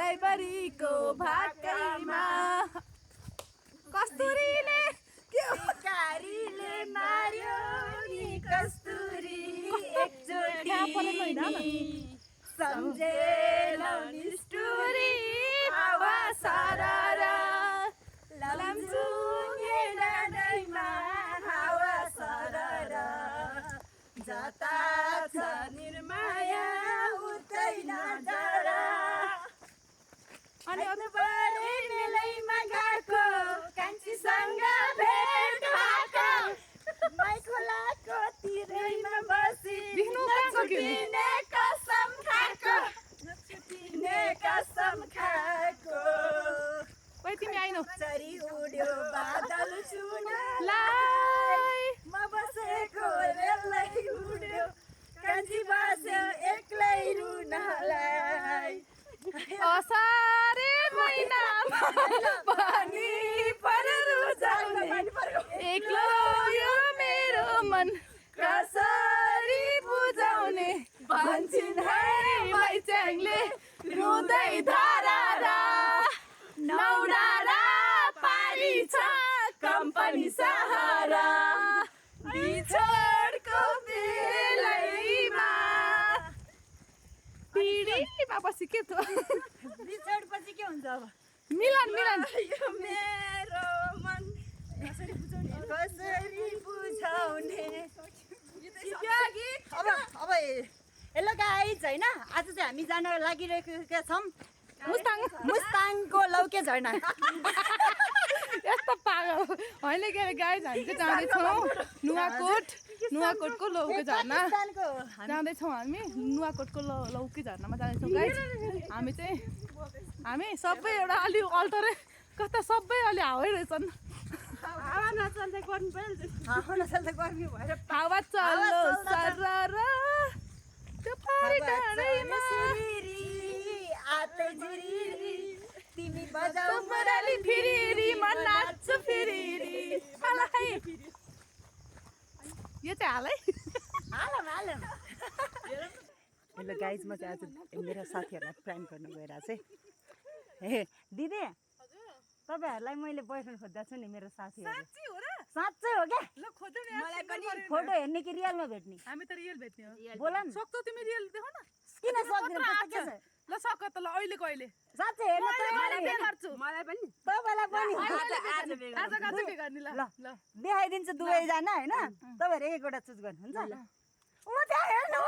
ड्राइभरीको भाकैमा कस्तुरीले भिखारीले मार्यो नि कस्तुरी एकचोटि सम्झेलौ निष्ठुरी हावा सररा लमजुङे डाँडैमा हावा सररा जता छ निर्माया उतै नजरा अनि परे मेलैमा गएको कान्छीसँग भेट भएको मै खोलाको तिरैमा बसी नछुटिने कसम खाएको नछुटिने कसम खाएको ओइ तिमी आइनौ चरी उड्यो बादल लाई म बसेको रेलै उड्यो कान्छी बस्यो एक्लै रुनलाई असारे महिनामा पानी रुजाउने एक्लो यो मेरो मन कसरी बुझाउने भन्छन् है मैच्याङले रुँदै धारा नौडारा पारी छ कम्पनी सहारा बिछोडको बेलैमा पिँढीमा बसी के थियो बिछोडपछि के हुन्छ अब मिलन यो मेरो मन कसरी बुझाउने अब हेलो गाइज होइन आज चाहिँ हामी जान लागिरहेका छौँ मुस्ताङको लौके झरना यस्तो पागल होइन के अरे गाइज हामी चाहिँ जाँदैछौँ नुवाकोटको लौके झरना जाँदैछौँ हामी नुवाकोटको लौके झरनामा जाँदैछौँ गाइज हामी सबै एउटा अलि अल्टरै कता सबै अलि हावै रहेछन् हावा नचल्दै गर्नु पर्यो हावा चल्लो सररा त्यो पारी डाँडैमा आतै झिरिरी तिमी बजाऊ मुरली फिरिरी म नाच्छु फिरिरी हालै यो चाहिँ हालै हालम हेलो गाइज म चाहिँ आज मेरो साथीहरूलाई प्राइम गर्नु गइरहेको चाहिँ ए दिदी तपाईँहरूलाई मैले बोयफ्रेन्ड खोज्दा छु नि मेरो साथीहरू साँच्चै हो क्या मलाई पनि फोटो हेर्ने कि रियलमा भेट्ने हामी त रियल भेट्ने हो बोल न सक्छौ तिमी रियल देखाउ न किन सक्दिनँ के छ ल सक त ल अहिलेको अहिले साँच्चै हेर्न मलाई पे गर्छु मलाई पनि तपाईँलाई पनि आज गाजु पे गर्ने ल ल देखाइदिन्छु दुवैजना होइन तपाईँहरू एक एकवटा चुज गर्नुहुन्छ म त्यहाँ हेर्नु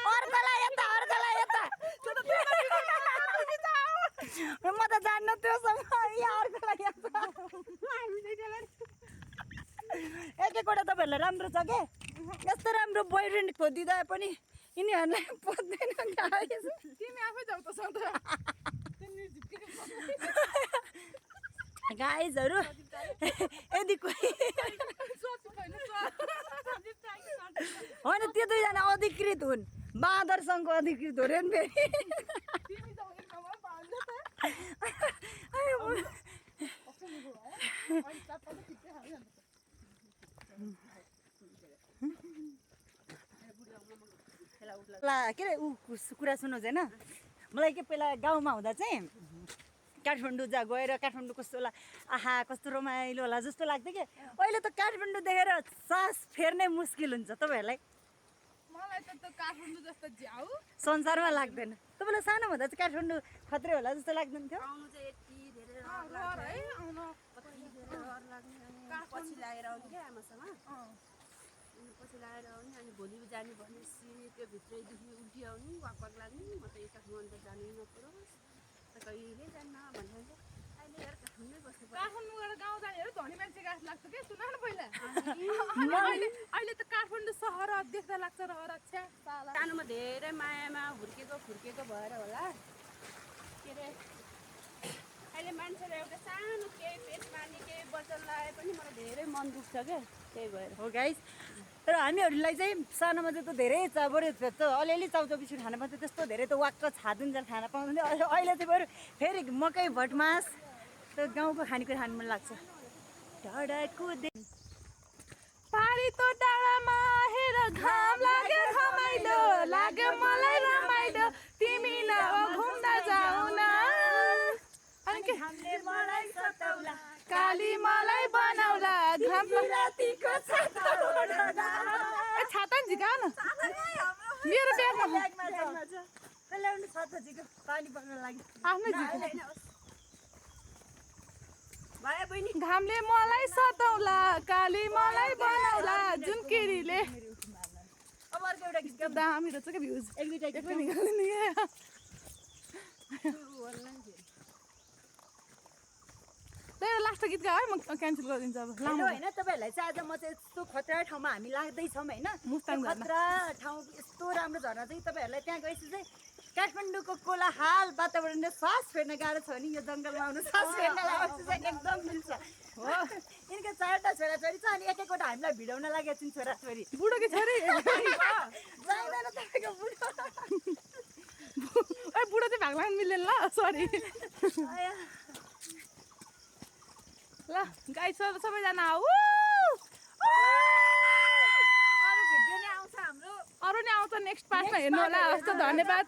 अर्कोलाई यता म त जान्न त्योसँग यहाँ अर्कोलाई एक एकवटा तपाईँहरूलाई राम्रो छ के यस्तो राम्रो बोयफ्रेन्ड खोजिदिँदा पनि यिनीहरूलाई पोज्दैन तिमी आफै जाऊ त सधैँ गाइजहरू यदि कोही होइन त्यो दुईजना अधिकृत हुन् बाँदरसँगको अधिकृत हो रे नि के अरे कुरा सुन्नुहोस् होइन मलाई के पहिला गाउँमा हुँदा चाहिँ काठमाडौँ गएर काठमाडौँ कस्तो होला आहा कस्तो रमाइलो होला जस्तो लाग्थ्यो कि अहिले त काठमाडौँ देखेर सास फेर्नै मुस्किल हुन्छ तपाईँहरूलाई मलाई त काठमाडौँ जस्तो झ्याउ संसारमा लाग्दैन तपाईँलाई सानो हुँदा चाहिँ काठमाडौँ खत्रै होला जस्तो लाग्दैन थियो आउनु चाहिँ यति धेरै रहर है आउनु कति धेरै रहर लाग्ने अनि पछि लागेर आउने क्या आमासँग अनि पछि लागेर आउने अनि भोलि जाने भनेपछि त्यो भित्रैदेखि उल्टी आउने वाक लाग्ने म त यो काठमाडौँ जानै नपरोस् कहिले जान्न भन्नुहुन्छ अहिले यार काठमाडौँ बस्नु पर्छ काठमाडौँ गएर गाउँ जानेहरू धनी मान्छे गाँस लाग्छ के सुन न पहिला अहिले त काठमाडौँ सहर देख्दा लाग्छ रहर छ्या साला सानोमा धेरै मायामा फुर्केको भएर होला के अरे अहिले मान्छेले एउटा सानो केही पेट पानी केही बचन लगाए पनि मलाई धेरै मन दुख्छ क्या त्यही भएर हो गाइस तर हामीहरूलाई चाहिँ सानोमा चाहिँ त धेरै बढी अलिअलि चाउचाउ बिस्कुट खानु पाउँथ्यो त्यस्तो धेरै त वाक्क छादुन्जेल खान पाउँथ्यो अहिले चाहिँ बरु फेरि मकै भटमास त गाउँको खानेकुरा खानु मन लाग्छ डाँडाको पारी तो डाँडामा हेर घाम लाग्यो रमाइलो लाग्यो मलाई रमाइलो तिमी न छाता नि झिका न मेरो ब्यागमा ल्याउनु छाता झिको पानी पर्न लागि आफ्नै झिका भयो बहिनी घामले मलाई सताउला काली मलाई बनाउला जुन केरीले अब अर्को एउटा गीत गाउँ दामी रहेछ क्या भ्युज एक दुईटा गीत गाउँ। निकाल्ने त्यही लास्ट गीत गाऊ है म क्यान्सल गरिदिन्छु अब हेलो लामो होइन तपाईँहरूलाई चाहिँ आज म चाहिँ यस्तो खतरा ठाउँमा हामी लाग्दैछौँ होइन मुस्ताङ त्यो झरना। खतरा ठाउँ यस्तो राम्रो झर्ना चाहिँ तपाईँहरूलाई त्यहाँ गएपछि चाहिँ काठमाडौँको कोलाहाल वातावरणले सास फेर्न गाह्रो छ भने यो जङ्गलमा आउनु सास फेर्न लगाएपछि चाहिँ एकदम मिल्छ हो यिनको 4टा छोराछोरी छ अनि एक एकवटा हामीलाई भिडाउन लागेको छन् छोराछोरी बुढो कि छोरी जाँदैन तपाईँको बुढो ए बुढो चाहिँ भाग लाग्नु मिल्दैन ल सरी आया। ल गाई सबैजना आऊ अरू भिडियो नै आउँछ हाम्रो अरू नै आउँछ नेक्स्ट पार्टमा हेर्नु होला हस् त धन्यवाद